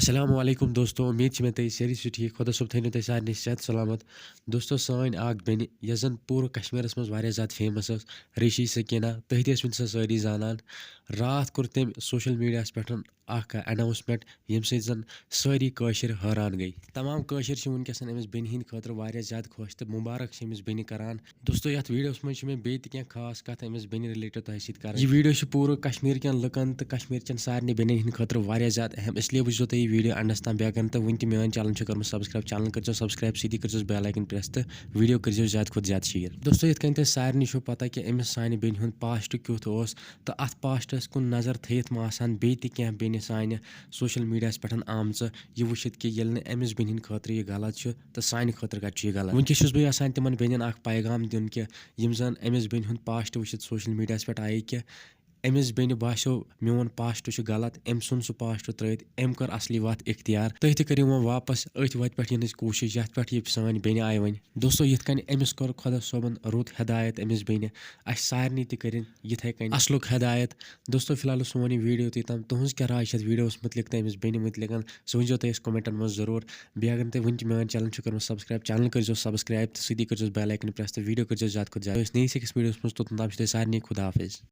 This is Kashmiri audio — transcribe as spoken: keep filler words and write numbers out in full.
السلام علیکم دوستو، امید چھِ مےٚ تُہۍ سٲری چھِو ٹھیٖک۔ خۄدا صٲب تھٲینو تۄہہِ سارنٕے صحت سلامت۔ دوستو، سٲنۍ اکھ بیٚنہِ، یۄس زن پوٗرٕ کشمیرس منٛز واریاہ زیادٕ famous ٲس، ریٖشی سکینہ، تُہۍ تہِ ٲسۍوُن سۄ سٲری زانان۔ راتھ کوٚر تٔمۍ social mediaہس پٮ۪ٹھ اکھ announcement، ییٚمہِ سۭتۍ زن سٲری کٲشِر حٲران گٔے۔ تمام کٲشِر چھِ وٕنکیٚس أمِس بیٚنہِ ہٕنٛدِ خٲطرٕ واریاہ زیادٕ خۄش تہٕ مُبارک چھِ أمِس بیٚنہِ کران۔ دوستو، یتھ videoہس منٛز چھِ مےٚ بیٚیہِ تہِ کینٛہہ خاص کتھ أمِس بیٚنہِ related تۄہہِ سۭتۍ کرٕنۍ۔ یہِ video چھُ پوٗرٕ کشمیٖر کٮ۪ن لُکن تہٕ کشمیٖر چٮ۪ن سارنٕے بیٚنٮ۪ن ہٕنٛدِ خٲطرٕ واریاہ زیادٕ اہم، اس لیے وٕچھزیو تُہۍ یہِ video endس تام بیٚیہِ اگر نہٕ تۄہہِ وٕنہِ تہِ میٲنۍ channel چھِ کٔرمٕژ subscribe، channel کٔرزیو subscribe، سۭتی کٔرزیو bell icon press تہٕ video کٔرزیو زیادٕ کھۄتہٕ زیادٕ share۔ دوستو، یِتھ کٔنۍ تۄہہِ سارنٕے چھُو پتہ کہِ أمِس سانہِ بیٚنہِ ہُنٛد past کیُتھ اوس تہٕ اتھ pastس کُن نظر تھٲیِتھ ما آسہٕ ہن بیٚیہِ تہِ کینٛہہ بیٚنہِ سانہِ social mediaہس پٮ۪ٹھ آمژٕ یہِ وٕچھِتھ کہِ ییٚلہِ نہٕ أمِس بیٚنہِ ہٕنٛدِ خٲطرٕ یہِ غلط چھُ تہٕ سانہِ خٲطرٕ کتہِ چھُ یہِ غلط۔ وٕنکیٚس چھُس بہٕ یژھان تِمن بیٚنٮ۪ن اکھ پیغام دیُن کہِ یِم زن أمِس بیٚنہِ ہُنٛد past وٕچھِتھ social mediaہس پٮ۪ٹھ آیہِ کہِ أمِس بیٚنہِ باسیو میون past چھُ غلط، أمۍ ژھُن سُہ past ترٲیِتھ، أمۍ کٔر اصلی وتھ اختیار۔ تُہۍ تہِ کٔرِو وۄنۍ واپس أتھۍ وتہِ پٮ۪ٹھ یِنٕچ کوٗشش یتھ پٮ۪ٹھ یہِ سانہِ بیٚنہِ آیہِ وۄنۍ۔ دوستو، یِتھ کٔنۍ أمِس کوٚر خۄدا صٲبن رُت ہدایت أمِس بیٚنہِ، اسہِ سارنٕے تہِ کٔرِن یِتھے کٔنۍ اصلُک ہدایت۔ دوستو، فی الحال اوس سون یہِ video یوٚتُے تام۔ تُہنٛز کیٛاہ راے چھِ اتھ videoہس متعلق تہٕ أمِس بیٚنہِ متعلق، سُہ ؤنۍزیو تُہۍ اسہِ commentن منٛز ضروٗر۔ بیٚیہِ اگر نہٕ تۄہہِ وٕنہِ تہِ میٲنۍ channel چھِ کٔرمٕژ subscribe، channel کٔرزیو subscribe تہٕ سۭتی کٔرزیو bell icon press تہٕ video کٔرزیو زیادٕ کھۄتہٕ زیادٕ۔ أسۍ نٔیِس أکِس videoہس منٛز، توٚتام چھِ تۄہہِ سارنٕے خدا حافظ۔